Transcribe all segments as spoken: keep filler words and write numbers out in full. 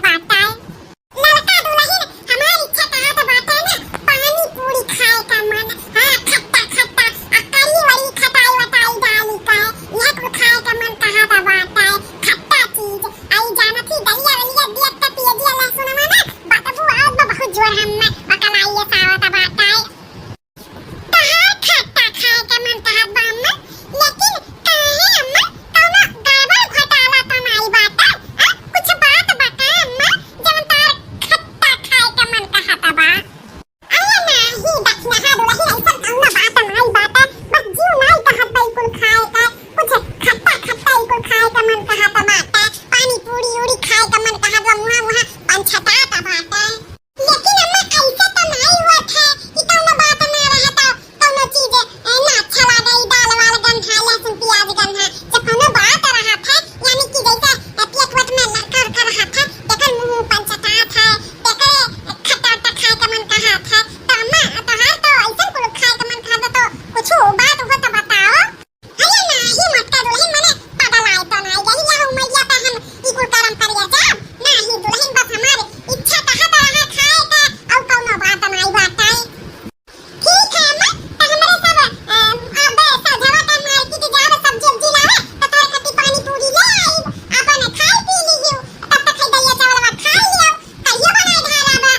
बाटे। ललका दुलहिन, हमार इच्छा कहत बाटे ना, पानी पूरी खाए का मन। हाँ, खट्टा खट्टा, आ करी वरी खटाई वटाई डाली के, यह कुल खाए का मन कहत बाटे। खट्टा चीज, आई जानत ही दलिया वलिया दियत त पियजिया लहसुनवा ना, बदबू आवत बा बहुत जोर हम्मे, ओकला ये सावत बाटे। तहार खट्टा खाए के मन कहत बा अम्मा, लेकिन काहे अम्मा, कौनो गड़बड़ घोटाला तो नाई बाटे? आ, कुछ बात बता अम्मा, जवन तहार खट्टा खाए के मन कहत बा? अरे नाही, दखिनहा दुलहिन, ऐसन कौनो बात नाई बाटे, बस जीव नाई कहत बा ई कुल खाए के, कुछ खट्टा खट्टा ई कुल खाए के मन कहत बाटे, पानी पूरी उरी खाए के मन कहत बा, मुहा मुहा पंछतात बाटे। लेकिन अम्मा, ऐसे तो नाई होत है कि कौनो बात ना रहे तो कौनो चीज, ए, ना अच्छा लागे, ई दाल वाल गंधा, लहसुन प्याज गंधा। जब कौनो बात रहत है, यानी कि जैसे, ए, पेट वेट में लड़का उड़का रहत है, तेकर मुंह पंचतात है, तेकरे खट्टा उट्टा खाए के मन कहत है। तो अम्मा, तोहार तो ऐसन कुल खाए के मन कहत है, तो कुछ बात हो तो बताओ। अरे नाही मोटका दुलहिन, मने पगलाए तो नाही गई या उमरिया पे हम ई कुल करम करिया जाब। नाही दुलहिन, बस हमार इच्छा कहत रहा खाए के, अउ कौनो बात नाही बाटे। ठीक है अम्मा, त हमरे सब, अ, अब सझवा के मार्केट जाब, सब्जी उब्जी लावे, त तोरे खातिर पानी पूरी ले आई, अपन खाए पी ली। तब तक है दलिया चावल खा लियो, कहियो बनाए धारा बा।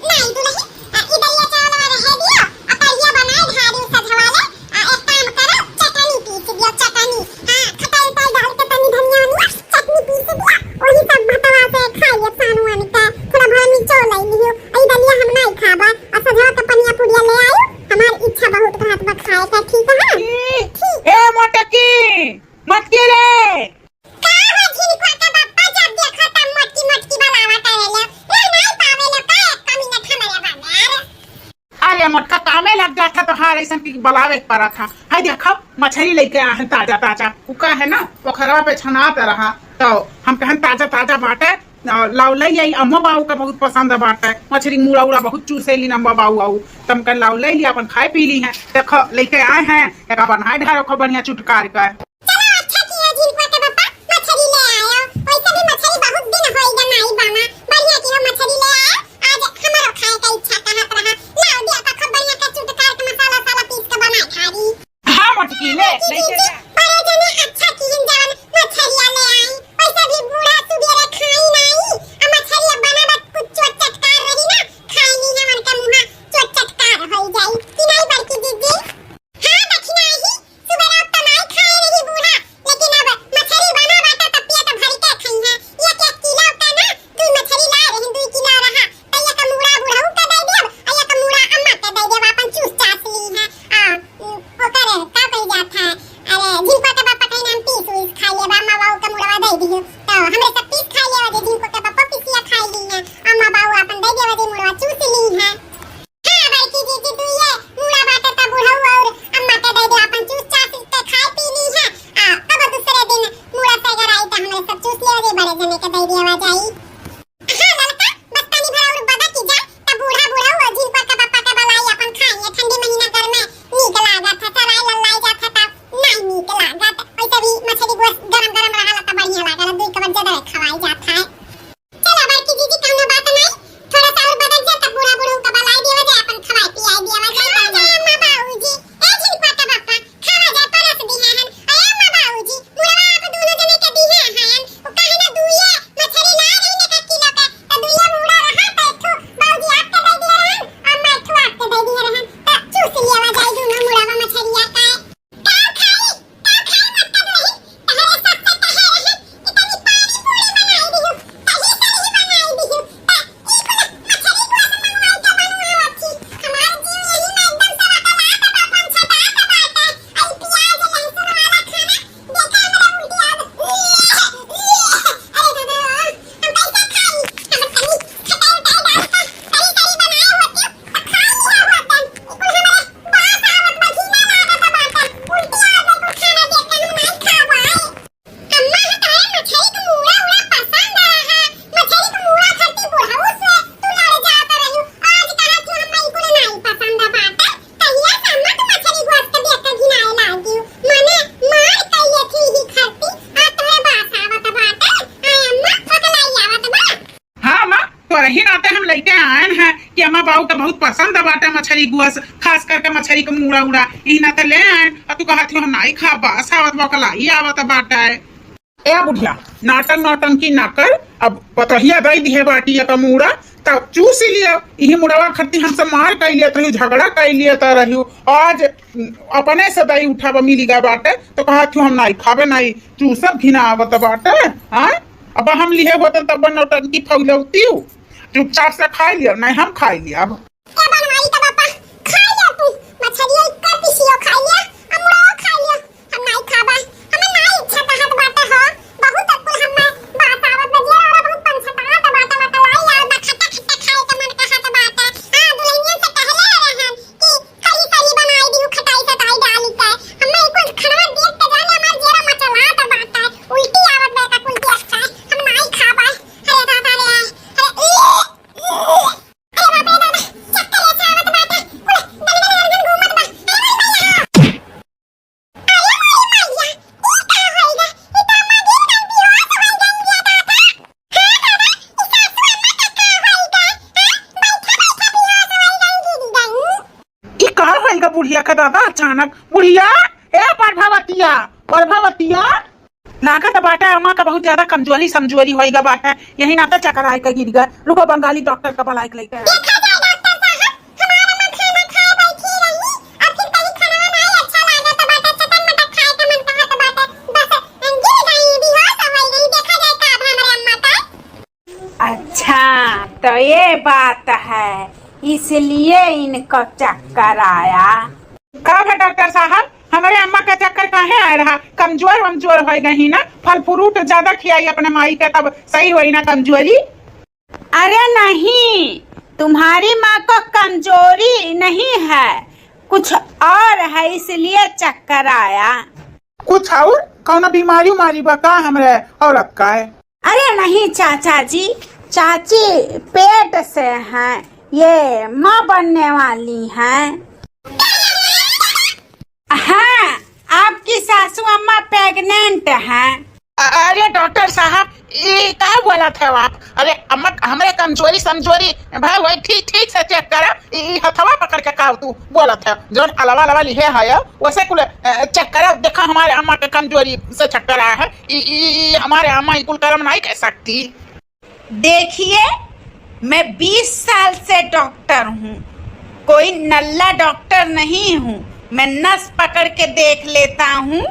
नाई दुलहिन, आ, ई दलिया चावल रहे दियो, आ कढ़िया बनाए धारू सझवाले, आ एक काम करो, चटनी पीस दियो, चटनी। हाँ, खटाई उटाई डाल के तनी धनिया वनिया, चटनी पीस दियो, वही सब भतवा से खाई अब सानुआन के, थोड़ा भर मिर्चो लाई लियो, आ ई दलिया हम नाई खाबा, आ सझवा के पनिया पुड़िया ले आयो, हमार इच्छा बहुत कहत बा खाए के, ठीक है? ई, ठीक। ए मोटकी, मोटकी रे, का हो झिनकुआ के बप्पा, जब देखा तब मोटकी मोटकी बलावा करेले। ना, नाई पावेले का एक मिनट हमरे बगैर? अरे मोटका, कामे लग जात है तोहार, ऐसन की बलावे के परत है। हाय देखो, मछरी लेके आए हैं ताजा ताजा। उ का है ना, पोखरवा पे छनात रहा, तो हम कहन ताजा ताजा बाटे, अ, लाओ ले आई। अम्मा बाऊ का बहुत पसंद बाटे मछरी, मुड़ा उड़ा बहुत चूसेली अम्मा बाऊ आऊ। तो हम कहन लाओ ले लिया, अपन खाए पी ली हैं। देखो, लेके आए हैं, एक अपन हाय ढारो को बढ़िया चुटकार का। चलो, अच्छा किया झिनकुआ के बप्पा, मछरी ले आयो। वैसे भी मछरी बहुत दिन होई गए नाई बना। बढ़िया किया मछरी ले आयो। आज हमारो खाए का इच्छा कहत रहा। लाओ दिया तो खूब बढ़िया के चुटकार के मसाला साला पीस के बनाए खा ली। हाँ मोटकी, ले, लेके जा। बड़े जने अच्छा किहिन जवन मछरिया ले आई। वैसे भी बूढ़ा सुबेरे खाई नाई। आ मछरिया बनावत कुछ चोट चटकार रही ना, खाई नी ना मन के मुहा चोट चटकार होई जाई। कि नाई बड़की दीदी? हाँ, दखिनहा ही, सुबेरे अब त नाई खाए रही, पर यही नाते हम लइके आएन है कि अम्मा बाऊ के बहुत पसंद बाटे मछरी गुअस, खास करके मछरी के मूड़ा उड़ा। यही नाते ले आएन, और तू कहत हो, "हम नाई खाबा, सावत बकलाई आवत बाटे।" ए बुढ़िया, नाटक नौटंकी ना कर। अब पतोहिया दई दिहे बाटी एक मूड़ा, तब चूस लियो। इही मुड़वा खातिर हमसे मार कई लियत रही, झगड़ा कई लियत रही। आज अपने से दई उठावा मिल गया बाटे, तो कहत हो, "हम नाई खाबे, नाई चूसब, घिना आवत बाटे।" हाँ, अब हम लिहे होते तब नौटंकी फैलौती। चुपचाप से खाई लियो, नहीं हम खाई लियो अब। ए बनवारी का बापा, खाई लियो तू, मछरिया एक पीसियो खाई लियो, अमड़ो खाई लियो। हम नाई खाबा, हमें नाई अच्छा कहत बाटे हो। बहुत अक्कुल हमें बात आवत बा, जिया वाला बहुत पंछतात बाटे, बकलाई आवत बा, खट्टा खट्टा खाए के मन कहत बाटे। हाँ, दुल्हनियन से कहले रहे हम कि करी सरी बनाई दिहु, खटाई सटाई डाली के। हमें कुल खाना देख के जाने हमार जेरा मचलात बाटे, उल्टी आवत बा का कुल देख के। हम नाई खाबा। अरे दादा रे, अरे ई अरे बाप रे दादा, चक्कर ऐसे आवत बाटे, पूरा दन दन दन दन घूमत बा। अरे मोरी मैया, अरे मोरी मैया, ई का होइगा? ई तो अम्मा दिन भर बेहोश होइ गई बिया दादा। हाँ दादा, ई सासू अम्मा का का होइगा? हाँ, बैठा बैठा बेहोश होइ गई दीदी गई। ई का होइगा बुढ़िया का दादा अचानक? बुढ़िया, ए प्रभावतिया, प्रभावतिया। लागत बाटे अम्मा का बहुत ज्यादा कमजोरी समजोरी होइगा बाटे, यही नाते चक्कर आए के गिर गए। रुको बंगाली डॉक्टर का बुलाए के लेके। देखा जाए डॉक्टर साहब, हमार अम्मा खाना खाए बैठी रही, और फिर कहीं खाना नहीं अच्छा लागत बाटे, चटक मटक खाए के मन कहत बाटे, बस गिर गई, बेहोश हो गई। देखा जाए का अब हमारे अम्मा का। अच्छा, तो ये बात है, इसलिए इनको चक्कर आया। का भा डॉक्टर साहब, हमरे अम्मा का चक्कर काहे आए रहा? कमजोर वमजोर होइ गई ना, फल फ्रूट ज्यादा खियाई अपने माई के, तब सही होई ना कमजोरी। अरे नहीं, तुम्हारी माँ को कमजोरी नहीं है, कुछ और है, इसलिए चक्कर आया। कुछ और? कौनो बीमारी उमारी बा का हमरे औरत का है? अरे नहीं चाचा जी, चाची पेट से हैं, ये माँ बनने वाली हैं। हाँ, आपकी सासू अम्मा प्रेग्नेंट हैं। अरे डॉक्टर साहब, ये का बोलत है आप? अरे अम्मा, हमरे कमजोरी समजोरी भाई, वही ठीक ठीक से चेक करा। ई हथवा पकड़ के का तू बोलत है? जौन अलवा अलवा लिहे है, वैसे कुल, अ, चेक करा, देखा हमारे अम्मा के कमजोरी से चक्कर आया है। ई, ई, ई हमारे अम्मा ई कुल कर्म नहीं कर सकती। देखिए, मैं बीस साल से डॉक्टर हूँ, कोई नल्ला डॉक्टर नहीं हूँ। मैं नस पकड़ के देख लेता हूँ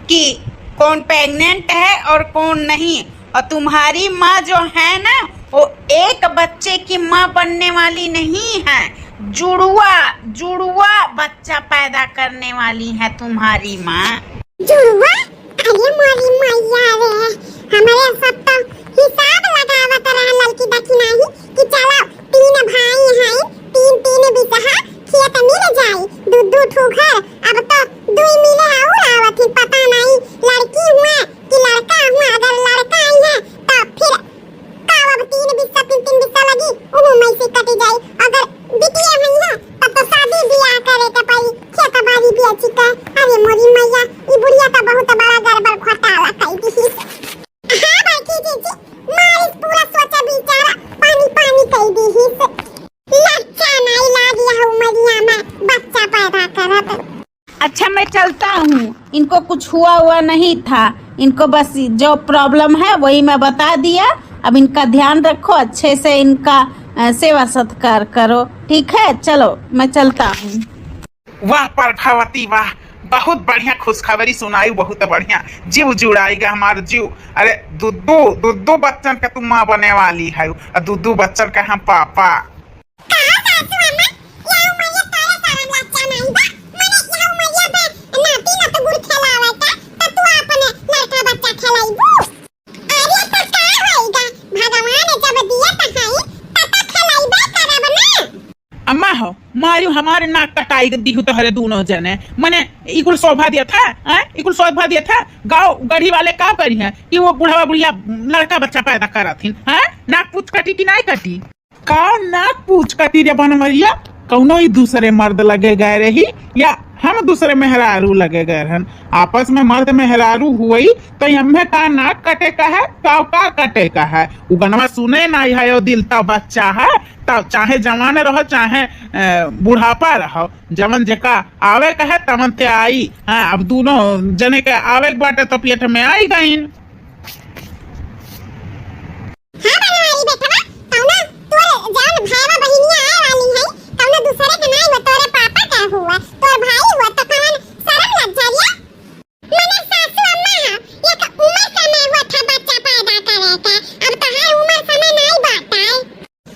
कि कौन प्रेग्नेंट है और कौन नहीं। और तुम्हारी माँ जो है ना, वो एक बच्चे की माँ बनने वाली नहीं है, जुड़वा, जुड़वा बच्चा पैदा करने वाली है तुम्हारी माँ। जुड़वा? अरे मोरी मैया रे, हमरे सब तो हिसाब लगावत रहे लड़की दखिनाही कि चलो तीन भाई हैं, तीन तीन बिसहा खेत मिल जाई, दू दू ठो घर। अब तो दुई मिले और आवत ही, पता नहीं लड़की हुआ कि लड़का हुआ। अगर लड़का आई है तो फिर का अब तीन बिस्सा, तीन तीन बिस्सा लगी, उहू में से कट जाई। अगर बिटिया हुई है, तब तो शादी बियाह करे के पड़ी, खेत बाड़ी बेच के। अरे मोरी मैया, ई बुढ़िया तो बहुत बड़ा गड़बड़ घोटाला कई दिहिस। हाँ बड़की जीजी, मारिस पूरा सोचा बिचारा पानी पानी कई दिहिस। लच्चा नाई लाग यह उमरिया में बच्चा पैदा करत। अच्छा, मैं चलता हूँ, इनको कुछ हुआ हुआ नहीं था, इनको बस जो प्रॉब्लम है वही मैं बता दिया। अब इनका ध्यान रखो, अच्छे से इनका, अ, सेवा सत्कार करो, ठीक है? चलो, मैं चलता हूँ। वाह प्रभावती वाह, बहुत बढ़िया खुशखबरी सुनाई, बहुत बढ़िया, जीव जुड़ाई गा हमार जीव। अरे दुद्दू, दुद्दू बच्चन के तू माँ बने वाली है, और दुद्दू बच्चन के हम पापा। कहा सासू अम्मा, या उमरिया तोरे सारा लच्चा नाई बा। मने या उमरिया पे नाती नतगुर खेलावता, त तू अपने लड़का बच्चा खेलाइबू? अरे त का होइगा, भगवान जब दिया त हई, त त खेलाइबे करब ना। अम्मा हो, मारियो हमारे नाक कटाई दिहु तोहरे दूनो जने। मने ई कुल शोभा दिया था, हैं? ई कुल शोभा दिया था। गाँव गढ़ी वाले का करी हैं कि वो बुढ़वा बुढ़िया लड़का बच्चा पैदा करत हिन, हैं? नाक पूछ कटी कि नाई कटी? का नाक पूछ कटी रे बनवरिया? कौनो ही दूसरे मर्द लगे गए रही या हम दूसरे मेहरारू लगे गए रहन। आपस में मर्द मेहरारू हुई तो एम्हे का नाक कटे का है, का, का कटे का है? उ गनवा सुने नाई है, यो दिल तो बच्चा है, तो चाहे जवान रहो, चाहे, अ, बुढ़ापा रहो, जवन जेका आवे का है, तवन ते आई। हाँ, अब दोनों जने के आवे के बाटे तो पेट में आई गईन। हाँ बनवारी बेटवा, कौनो तोर जौन भाईवा बहिनिया आए वाली है, कौनो दूसरे के नाई हुआ, तोरे पापा का हुआ, तोर भाई हुआ, तो कौन शर्म लज्जा रे? मने सासू अम्मा, एक उम्र समय हुआ था बच्चा पैदा करे के, अब तोहार उम्र समय नाई बाटे।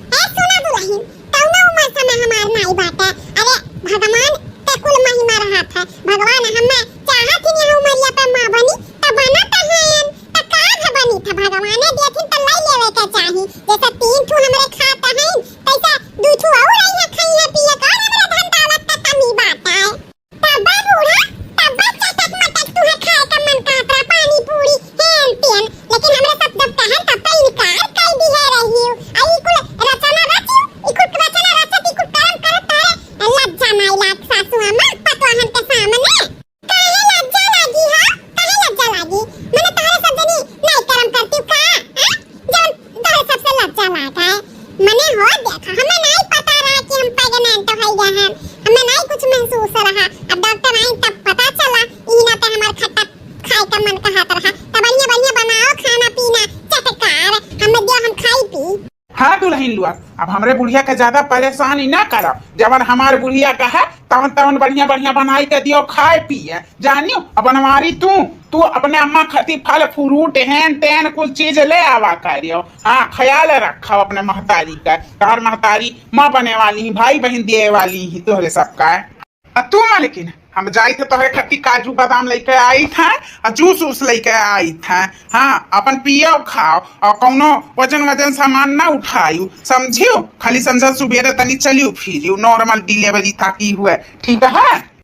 ए सुना दुलहिन, कौनो उम्र समय हमार नाई बाटे। अरे भगवान के कुल महिमा रहत है, भगवान हमें चाहत ही यह उमरिया पे माँ बनी, त बनत हन, त का भ बनी था, भगवाने देथिन त लई लेवे के चाही। जैसे तीन ठू हमरे खात हन, तैसे दू ठू और रही है, खाई है, पिए का, और हमरे धन दौलत का कमी बाटे। तब्बे बूढ़ा, तब्बे चटक मटक तुहे खाए का मन कहत रहा, पानी पूरी, हेन तेन, लेकिन हमरे सब जब कहन तब तो इनकार कर दिए रही। आ ई कुल रचना रची, ई कुल रचना रचत, ई कुल कर्म करत तोरे लज्जा नाई लाग सासू अम्मा पतोहन के सामने। काहे लज्जा लागी हा? काहे लज्जा लागी? मने तोहरे सब जनी नाई करम करती का? हाँ? जवन तोहरे सबसे लज्जा लागा है। मने हो देखा, हमें नाई पता रहा कि हम pregnant हो गए हैं। हमें नाई कुछ महसूस रहा। अब डॉक्टर आइन तब पता चला। ई ना ते हमार खट्टा खाए का मन कहत रहा। तब बढ़िया बढ़िया बनाओ खाना पीना चटकार। हमें दियो, हम खाई पी। हाँ दुलहिन लुआ, अब हमरे बुढ़िया के ज्यादा परेशानी ना करब। जवन हमार बुढ़िया का है, तवन तवन बढ़िया बढ़िया बनाई के दियो, खाए पिए। जानियो, अब बनवारी तू, तू अपने अम्मा खातिर फल फ्रूट हेन तेन कुल चीज ले आवा करियो। हाँ, ख्याल रखो अपने महतारी का। तोहर महतारी माँ बने वाली ही, भाई बहिन दिए वाली ही तोहरे सबका। आ तू मालकिन, हम जाई थे तोहरे खातिर काजू बादाम लेके आई थे, आ जूस उस लेके आई थे। हाँ, अपन पियो खाओ और कौनो वजन वजन सामान ना उठायू, समझियो? खाली संझा सुबेरे तनी चलियो फिरियो, नॉर्मल डिलीवरी ताकि हुए, ठीक है?